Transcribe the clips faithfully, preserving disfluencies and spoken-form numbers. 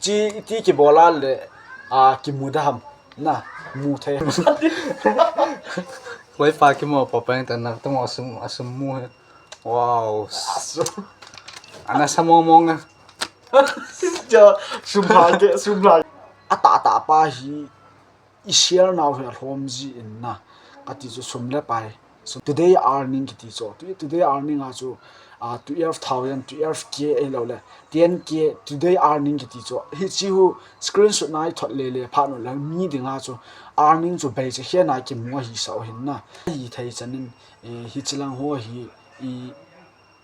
Chi iti kibol a le, a, kimu da ham. Na, mu thei. Koi pa kimu pa pa ta na, tamo asum, asum mu he. Wow. Asum. Ana sa mong mong a. Jo, sum ha ke, sum ha. Ata ata pa hi, i share nau hi alhom ji in na. Kati chu sum le pai. So today earning kiti chu. To-, today earning a chu, ah, twelve thousand, twelve K ahilou le, ten K today earning kiti chu. Hichi hu screenshot na i thot le le phat u le mi ding a chu earning chu bei che khe na kimu ahi sa u hin na. Hi thei chan in, eh, hichi lang ho hi i,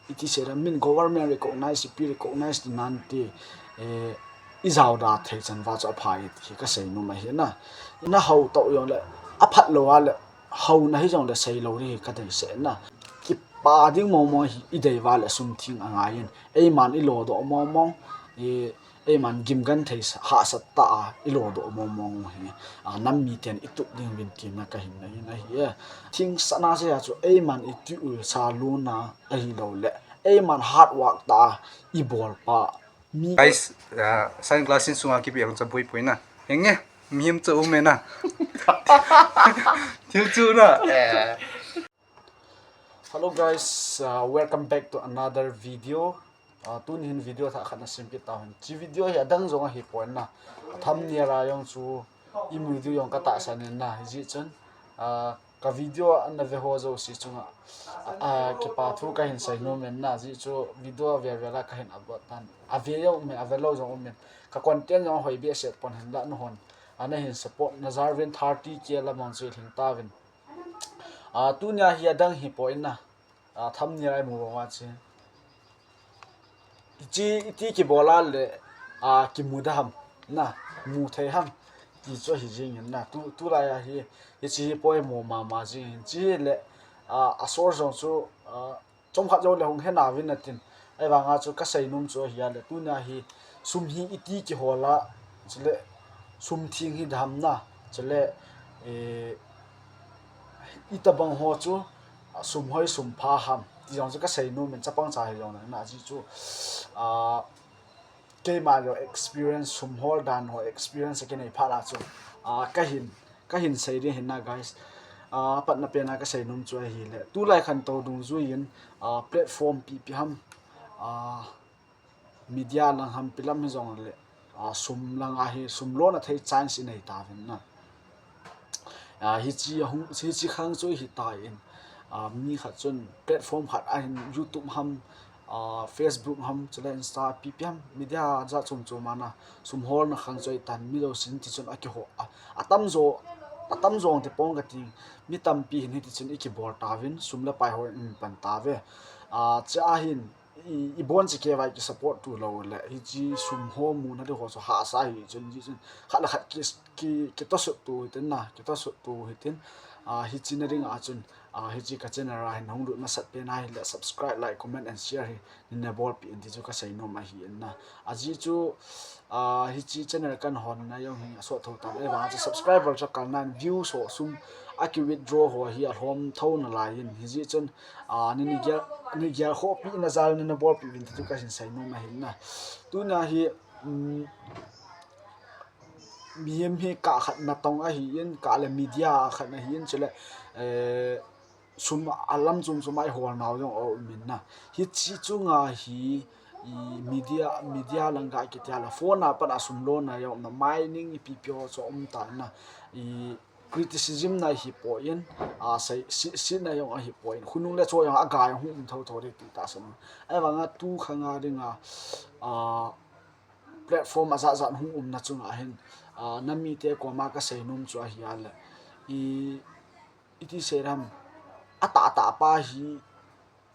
iti sei da min government recognize, ipi recognize ti nan ti, eh, i jao da thei chan va chu apha e ti hi ka sei nom ahi na. I na hao tau jong le, aphat lou a le, hao na hi jong le sei lou ri hi ka dei se na. Kipa ding mong mong hi i dei va le sum thing angai in. Eiman i lo doh mong mong, eh, eiman gim gan thei sa, hahsat ta a i lo doh mong mong hi. A, nam mi ten i tup ding vin ti na ka hin na hi na hi e. Thing sa na se a chu eiman i tu u sa lu na ahilou le, eiman hard work ta a i bol pa mi. Guys, ah, sunglass in sunga kipi ang cha bui pui na. Henge, mihim cha um e na. Thil chu na. Eh. Hello guys, uh, welcome back to another video. Uh, tuni hin video thah khat na sim kit tau hin. Chi video hi adang jong ahi pon na. Thumbnail a jong chu i mu diu jong ka tahsan in na. Hiji chun, uh, ka video ana ve ho jouse chunga, ah, kipa thu ka hin sei nom in na, ji chu video a ve ve la ka hin upload tan. A ve jong um in, a ve lou jong um in. Ka content jong hoi behseh pon hin la na hon. Ana hin support na jar vin thirty K la mang chu i lhing ta vin. Ah, tunia hi adang hi pon na. Ah, thumbnail a i mu vang a chi. Chi iti kibol a le, a, kimu da ham, na, mu thei ham, ti chu ahi jing in na. Tu, tulai a hi, hichi hi poimo mama jing in. Chi hi le, a, a source jong chu, a, chomkhat jou le hung he na vin na tin. Ahivang a chu ka sei nom chu ahi a le, tunia hi sum hi iti kihol a, chule sum thing hi da ham na, chule, eh, i tabang ho chu, a, sum hoi sum pha ham ti jong chu ka sei nom in, chapang cha hi jong na, na ji chu, a, keima jong experience, sum hol dan ho experience a kinei phat a chu, a, ka hin, ka hin sei ding hin na, guys. A, patna pen a ka sei nom chu ahi le, tulai khantou dungjui in, a, platform pi pi ham, a, media lang ham pi lam hi jong le, a, sum lang a hi, sum lona thei chance i nei ta vin na. A, hichi a hung, hichi khang chu hi ta in, a, mi khat chun platform khat a hin YouTube ham, a, Facebook ham, chule Insta, pi pi ham, media ja chom chom a na, sum holna khang chu ahi tan, mi jousen ti chun a kiho, a, atam jo, atam jong ti pong ka ting, mi tampi hin hiti chun i kibol ta vin, sum le pai ho in pan ta ve. A, chi a hin, i, i bon chi kei vai ki support tu lou le, hichi sum ho mu na di ho chu hahsa hi chun, ji chun, khat le khat ki, ki, ki to sut tu hi tin na, ki to sut tu hi tin, a, hichi na ding a chun, a, hichi ka channel a hin hung lut masat pen a hi le, subscribe, like, comment and share hi, nin na bol pi in ti chu ka sei nom ahi in na. A ji chu, a, hichi channel kan hon na jong hi a sot tho tam. Ahivang chu subscriber chu kal nan view so sum a ki withdraw ho hi a lhom tho na lai in. Hiji chun, a, ni ni gel, ni gel ho pi na jal ni na bol pi vin ti chu ka hin sei nom ahi na. Tuna hi, um, mihem hi kah khat na tong ahi in, kah le media khat na hi in, chule, eh, sum a lam chom chom a i hol nau jong a um in na. Hichi chunga hi i media, media lang ga kiti a la phone a pat a sum lona jong na mining ipi pi ho chu um ta na. I criticism na hi poi in, a sei, si, si na jong ahi poi in. Khonung le cho jong a ga jong hung um tho tho ding ti ta san. Ahivang a tu khang a ding a, a, platform a jat jat hung um na chunga hin, a, na mite koma ka sei nom chu ahi a le. I, iti sei ram, a tah tah pa hi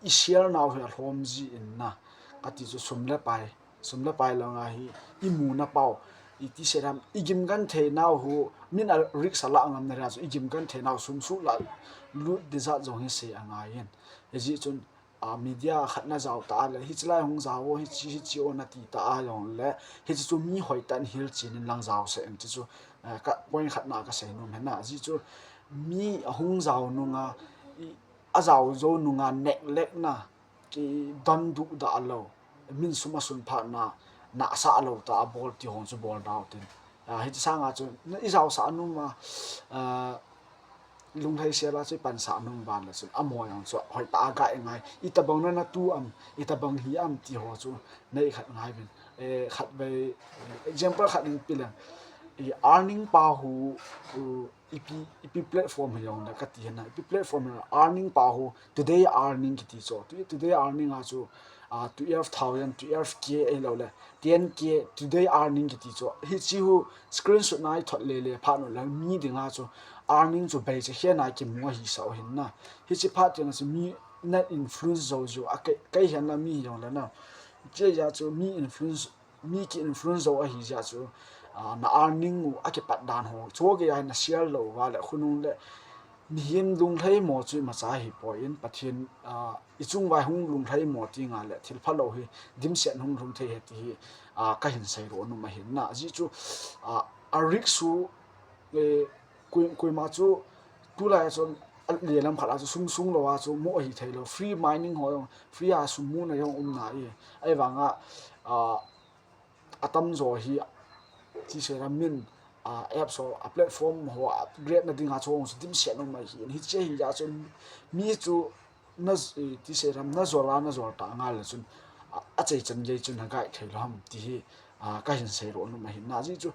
i share nau hi a lhom ji in na, ka ti chu sum le pai, sum le pai lang a hi i mu na pau, iti sei ram, i gim gan thei nau hu, min a risk a la ngam na ria chu i gim gan thei nau sum su la lut di jat jong hi sei a ngai in. Hiji chun, a, media khat na jao ta le, hichi lai hung jao, hichi, hichi o na ti ta a jong le, hichi chu mi hoi tan hil chin in lang jao se in ti chu, eh, ka point khat na ka sei nom hen na, ji chu mi a hung jao nunga, i, a jao jou nunga neglect na, ki don du da lo, min sum a sun phat na, nahsah lou tah a bol ti ho chu bol da u tin. Ah, hichi sanga chu na i jaosah nom a, ah, lunglhai sel a chu i pansah nom uva le chun amaho jong chu hoitah a ga i ngai. Itobang na na tu am, itobang hi am ti ho chu na i khat ngai uvin. Eh, khatvei, eh, example khat in pe leng. I earning pa ho, uh, ipi, ipi platform hi jong le kati hina. Ipi platform hi earning pa ho, today earning kiti chu. To-, today earning a chu, ah, twelve thousand, twelve K ahilou le, ten K today earning kiti chu. Hichi ho screenshot na i thot lele phat u le mi dinga chu earning chu bei chekhen a kimu ahi sa u hin na. Hichi phat teng a chu mi na influence jou jou a kei, kei hen la mi hi jong le na. Hichea chu mi influence mi ki influence jou ahi jeh chu, ah, na earning u akipat dan ho. Chu gei a hin na share lou uva le khonung le mihem lunglhai mo chu imacha hi poi in Pathen, ah, i chung uva hung lunglhai mo ti nga le thil phalou hi dimset hung lhung thei ahi ti hi, ah, ka hin seidoh nom ahin na. Ajeh chu, ah, a risk u, eh, koi, koima chu tulai a chun a le lam khat a chu sum sung lou a chu mo ahi thei lou. Free mining ho jong, free a sum muna jong um nai. Ahivanga, ah, atamjo hi, ti sei ram min, ah, apps ho, a platform ho upgrade na dinga chu hung chu dimset um ahi. Hichi ahi jeh chun mi chu na, eh, ti sei ram na jol a, na jol tah nga le chun, ah, achai chan gei chun na guide thei lou ham ti hi, ah, ka hin seidoh nom ahin na. Ajeh chu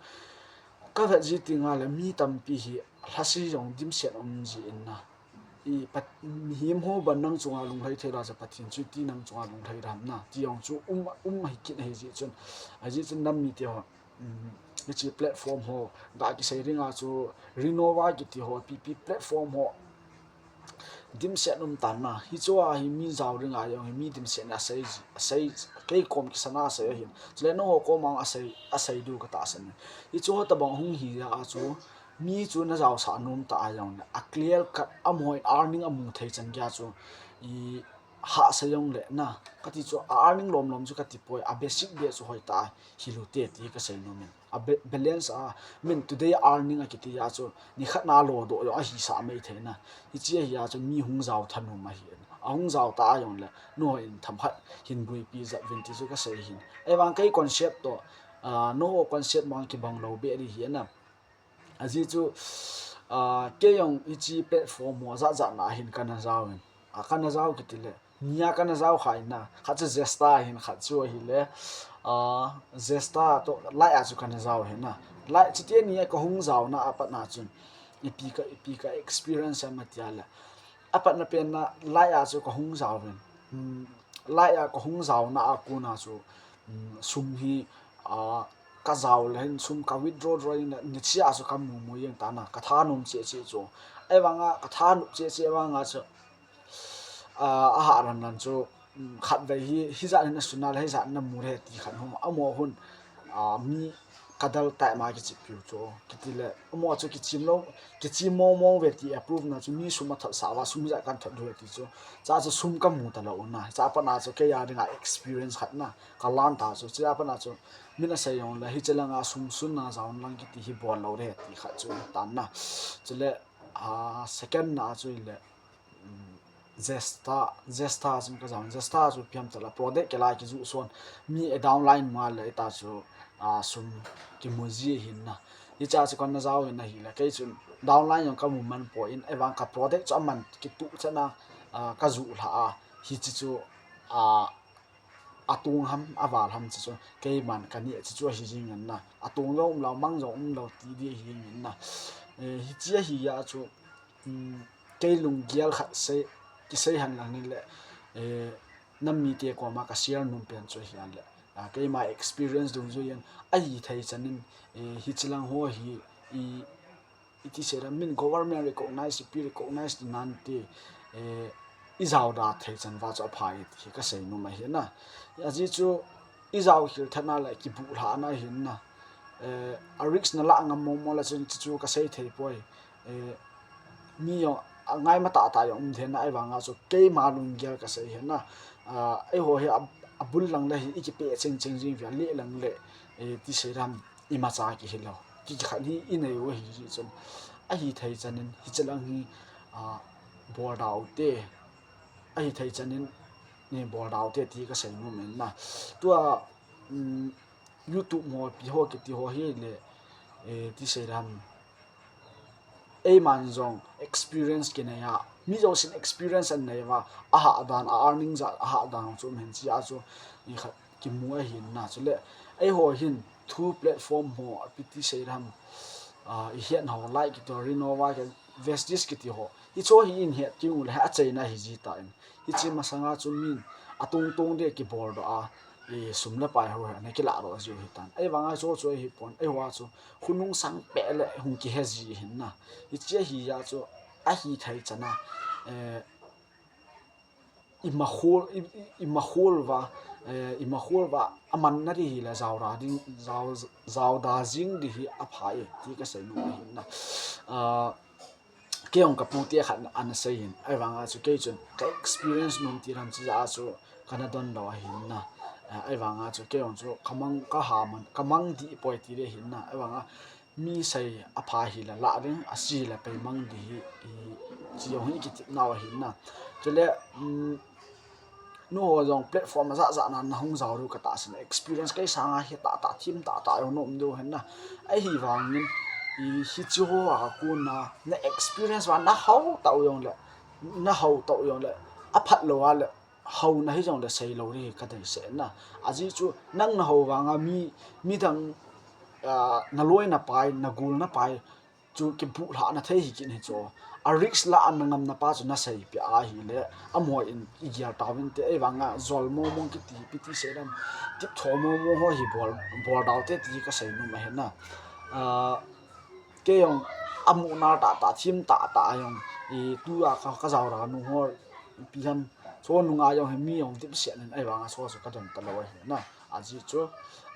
ka vet ji ti nga le mi tampi hi lhase jong dimset um ji in na. I Pat-, mihem ho ban nang chunga lunglhai thei lou a chu Pathen chu iti nang chunga lunglhai dam na. Ti jong chu um, um ahi kit ahi jeh chun. Ajeh chun nam mite ho, um, hichi platform ho, ga kisei ding a chu Renova kiti ho, P P platform ho, dimset um tan na. Hichu a hi mi jao ding a jong hi mi dimset na sei, sei, kei kom kisan a sei ahin. Chule nangho kom a asei, asei diu ka tahsan. Hichu ho tobang hung hi a chu, mi chu na jaosah nom tah a jong le, a clear cut amaho in earning amu thei chan gei a chu, i hahsa jong le na, kati chu a earning lom lom chu kati poi, a basic beh chu hoitah a hilou te ti ka sei nom in. A ba-, balance a, min today earning akiti a chu, nikhat na lodoh jong ahi sa mai thei na. Hichi ahi a chu mi hung jao thanom ahi in. A hung jao tah a jong le, nangho in themkhat hin buipi jep uvin ti chu ka sei ahin. Ahivang kei concept toh, ah, nangho concept mang kibang lou beh ding ahi na. Ajeh chu, ah, kei jong hichi platform ho jat jat na hin kana jao in. A kana jao kiti le, ni a kana jao kha in na. Khat chu Zesta ahin, khat chu ahile, ah, Zesta toh Light a chu kana jao ahin na. Light chu teni a ka hung jao na a pat na chun, ipi ka, ipi ka experience em ati a le, a pat na pen na Light a chu ka hung jao in. Hmm, Light a ka hung jao na a kon a chu, um, sum hi, ah, ka jao le hin sum ka withdraw draw in le, nichia chu ka mu mu jeng tan na, ka thanom cheh cheh chu. Ahivanga ka thanom cheh cheh vanga chu, ah, a ha ran ran chu, um, khatvei hi, hijat hin a sun a le, hijat hin a mu le ti khat hung, amaho hin, ah, mi ka dal tai ma kichep piu chu, kiti le, amaho chu kichim lou, kichim mong mong ve ti approve na chu, mi sum a thot sa va, sum hijat kan thot diu ti chu, cha chu sum ka mu ta lou na, cha pat na chu kei a dinga experience khat na, ka lan ta chu, cha pat na chu, min asei jong le, hichi lang a sum sun na jao lang kiti hi bol lou le ti khat chu tan na. Chule, ah, second na chu le, um, Zesta, Zesta chun ka jao, Zesta chu ipi ham ti le, product kila kijoh son, mi a downline ma le ita chu, ah, sum kimu ji ahin na. Hicha chu kana jao in ahile, kei chun downline jong ka mu man poi in, ahivang ka product chu aman kituh chan a, ah, ka joh lha a, hichi chu, ah, atong ham, aval ham ti chu, keiman ka neh ti chu ahi jing in na. Atong jong um lou, amang jong um lou ti di ahi jing in na. Eh, hichi ahi a chu, um, kei lunggel khat sei, kisei hen lang in le, eh, nam mite koma ka share nom pen chu ahi a le. Ah, keima experience dungjui in, ahi thei chan in, eh, hichi lang ho hi, i, iti sei ram min government recognize, ipi recognize ti nante, eh, i jao da thei chan va chu apha e ti hi ka sei nom ahi na. Ajeh chu i jao khel than a le kibu lha na ahi na. Eh, a risk na la ngam mong mong le chun chu ka sei thei poi. Eh, mi jong a ngaimo tah tah jong um thei na, ahivang a chu keima lunggel ka sei ahi na. Ah, eiho hi a, abul lang le hi i kipe cheng cheng jing ve le lang le, eh, ti sei ram imacha kihi lou. Kikhat hi i nei u ahi jeh chun. Ahi thei chan in, hichi lang hi, ah, bol da u te. Ahi thei chan in, ni bol da u te ti ka sei nom in na. Tua, um, YouTube ho, pi ho, kiti ho hi le, eh, ti sei ram. Eiman jong experience kinei a, mi jousen experience anei uva, ahahdan, a earning jat ahahdan chu um hen tia chu, i khat kimu ahin na. Chule, eiho hin, thu platform ho, ipi ti sei ram, ah, i hian ho, like kiti ho, Renova, Vestige kiti ho. Hiche hi i het kit u le, achaina hi ji tan. Hiche masanga chu min atong tong dia kibol doh a, i sum le pai ho hi ana kilah doh jiu hitan. Ahivanga chu chu ahipon, eiho a chu khonung sang peh le hung kihe ji hin na. Hiche hi a chu ahithei chana, eh, i makhol, i, i, i makhol uva, eh, i makhol uva, amanna di hi le jao da ding, jao, jao da jing di hi apha e, ti ka sei nom ahin na. Ah, Kei jong ka pu te khat ana sei hin, ahivanga chu kei chun ka experience nom ti ram chu ja chu kana don lou ahin na. Ah, ahivanga chu kei jong chu ka mang ka ha man, ka mang di poi ti le hin na. Ahivanga mi sei apha hi la la ding, ase hi la pei mang di hi, i, chi jong hi kitip nau ahin na. Chule, um, Nu ho jong platform a jat jat na na hung jao diu ka tahsan, experience kei sanga hi tah tah, thim tah tah jong na um diu hin na. Ahivangin, i, hiche ho a kona na experience uva na hao tau jong le, na hao tau jong le, aphat lou a le, haona hi jong le sei lou di ka dei se na. Ajeh chu nang na hao vanga mi, midang, ah, na loi na pai, na gol na pai, chu kibuh lhah na thei hi kin hi chu. A risk la ana ngam na pa chu na sei pi ahi le, amaho in i gel tauvin te, ahivanga jol mong mong kiti, ipi ti sei ram, tip tho mong mong ho hi bol, bol dau te ti ka sei nom ahi na. Ah, kei jong amu na tah tah, thim tah tah jong, i tu a ka, ka jao ra nu ho, ipi ham, chu nunga jong hi mi jong tip sia nin, ahivanga chu chu ka don ta lou ahi na. Ajeh chu,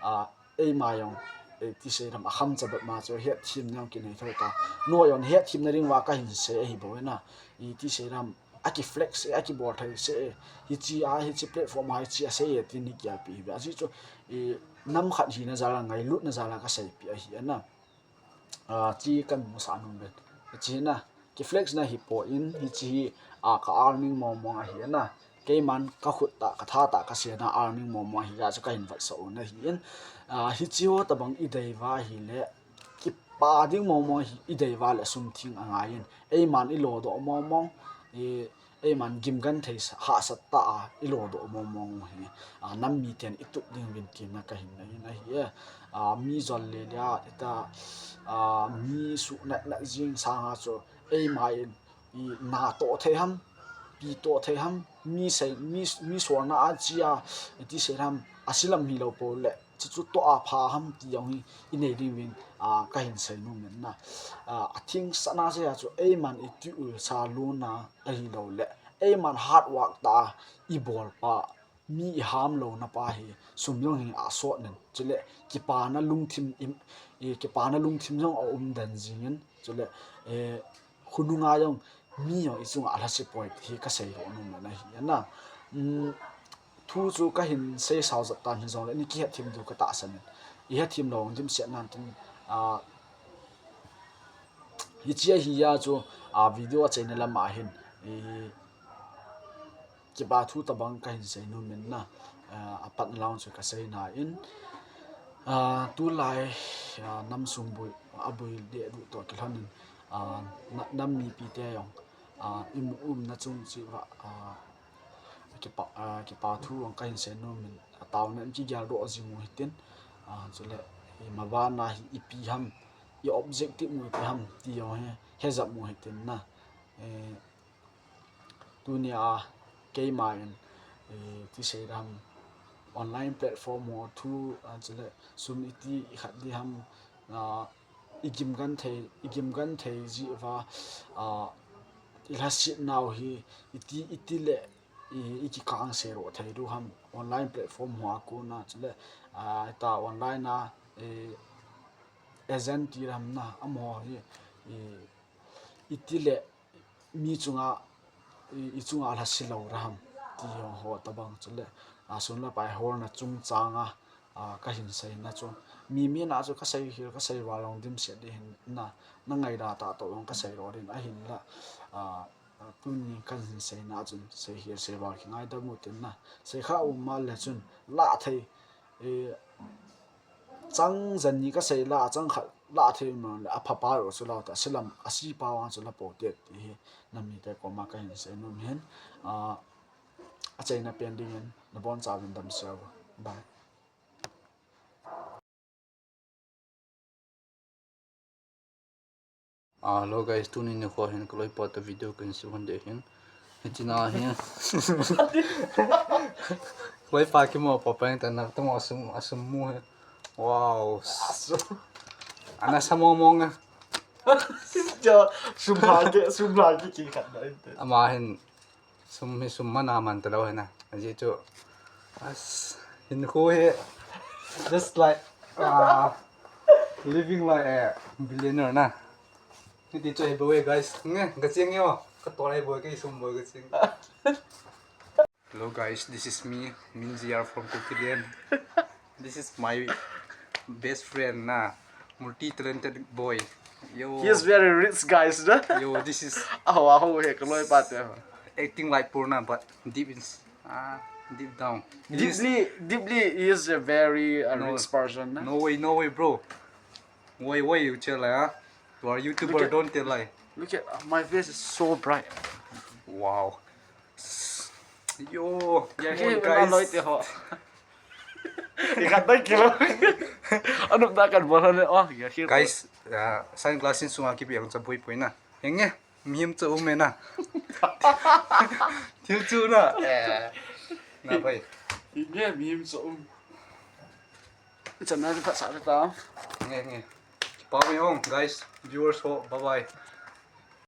ah, Eima jong, eh, ti sei ram a kham cha bat ma chu, hetthem na jong kinei thou ta. Nu jong hetthem na ding uva ka hin sei ahi bou na. I ti sei ram a ki flex e, a ki bol thei se e. Hiche a, hiche platform a, hiche a sei e, ti ni kiapi hi. Ajeh chu, i nam khat hina jal a, ngailutna jal a ka seipi ahi na. Ah, ti kan mu sa nom ben. Hiche na. Ki flex na hi poi, hiche hi, ah, ka earning mong mong ahi na. Keiman ka khut tah, ka tha tah, ka sena earning mong mong ahi a chu ka hin vetsah u na ahi. Ah, hiche ho tabang i dei uva ahi le, kipa ding mong mong hi i dei uva le sum theng angai in. Eiman i lo doh mong mong, i, eiman gim genthei sa, hahsat tah a i lo doh mong mong u hi, ah, nam miten i tup ding uvin tina ka hin nei in ahi e. Ah, mi jol le le a, ita, ah, mi suh nat nat jing sanga chu, eima in, i na toh thei ham, pi toh thei ham, mi sei, mi, mi solna a chia, i ti sei ham, a silam hi lou pou le, chu chu toh a pha ham ti jong hi i nei ding uvin, ah, ka hin sei nom in na. Ah, a thing sana se a chu eiman i ti u sa luna ahi lou le, eiman hard work tah a i bol pa, mi i ham louna pa hi, sum jong hi a sot nen. Chule, kipana lungthim i, i kipana lungthim jong a um den jing in. Chule, eh, khonunga jong, mi jong i chunga a lhase poi ti hi ka sei ho nom na ahi na. Um, thu chu ka hin sei sao jat tan hi jong le, ni kihetthem diu ka tahsan in. I hetthem lou, dim siat nan tin, ah, hiche ahi a chu, ah, video a chaina lam a hin, i, Kipa thu tabang ka hin sei nom in na, ah, a pat lang chu ka sei na in, ah, tulai, ah, nam sung bui, a bui le du toh kilhon in, ah, na, nam mipi te jong, ah, i mu umna chung cheh uva, ah, kipa, ah, kipa thu jong ka hin sei nom in, a taona in kigel doh jing u hitin, ah, chule, i mavana hi ipi ham, i objective u ipi ham, ti jong hi, he jap u hitin na, eh, Tunia keima in, eh, ti sei dam, online platform ho thu, ah, chule sum iti i khat di ham, ah, i gim genthei, i gim genthei jeh uva, ah, i lhaset nau hi iti, iti le i, i kikang se ro thei diu ham online platform ho a kona chule, ah, ta online a, eh, agent ti dam na amaho hi, i, iti le mi chunga, i, i chunga lhase lou ra ham, ti ho tabang chule, a, sum le pai holna chungchang a, a, ka hin seina chu. Mi, mi na chu ka sei hil, ka sei val long dim se di hin na, na ngaida ta to long ka sei lo din ahin la, a, tuni kan hin seina chun, sei hil, sei val ki ngaidam u tin na, sei kha um ma le chun, la thei, e, Chang jan ni kasei la, chang khat la thei nom le, apha pa ro chu la ta, silam, asi pa vang chu la po te ti hi, namite koma kahin sei nom hin, ah, achaina pen dingin, nabon chauvin damsel. Bye. Ah, hello guys, tuni nikho hin kaloipa toh video kahin sukhan ding ahin. Hiche na hin. Kaloipa kimu pa pa ta na tong asum, asum mu hi. Wow. Ana sa mong mong a. Jo, sum ha ke, sum ha ke ki khat na inte. Ama hin sum hi sum mana man talou hi na. Ajeh chu. As, hinkho hi just like, ah, living like a billionaire na. Hiti chu hi bou e guys. Nge, kacheng yo. Katol e bou, kasum bou kacheng. Hello guys, this is me, Min J R from Kukiland. This is my best friend na, multi-talented boy. Yo. He is very rich, guys, na? Yo, this is Oh, wow, he kaloipa te. Acting like poor na, but deep in, ah, deep down. He is Deeply, deeply, he is a very, uh, No. rich person, na? No way, no way, bro. Why, why you tell lie, huh? You are YouTuber, Look at don't tell lie. Look at, uh, my face is so bright. Wow. Yo, come on, guys. Loi te ho. Ikat dai kilo. Anu da kan bol ne. Oh, ya kilo. Guys, ah, sunglass in sunga kipi ang chabui pui na. Henge, mihem chu um e na. Thil chu na. Eh. Na bai. Henge, mihem chu um. Chana ka sa ta. Nge, nge. Pau mi ong, guys, viewers ho, bye bye.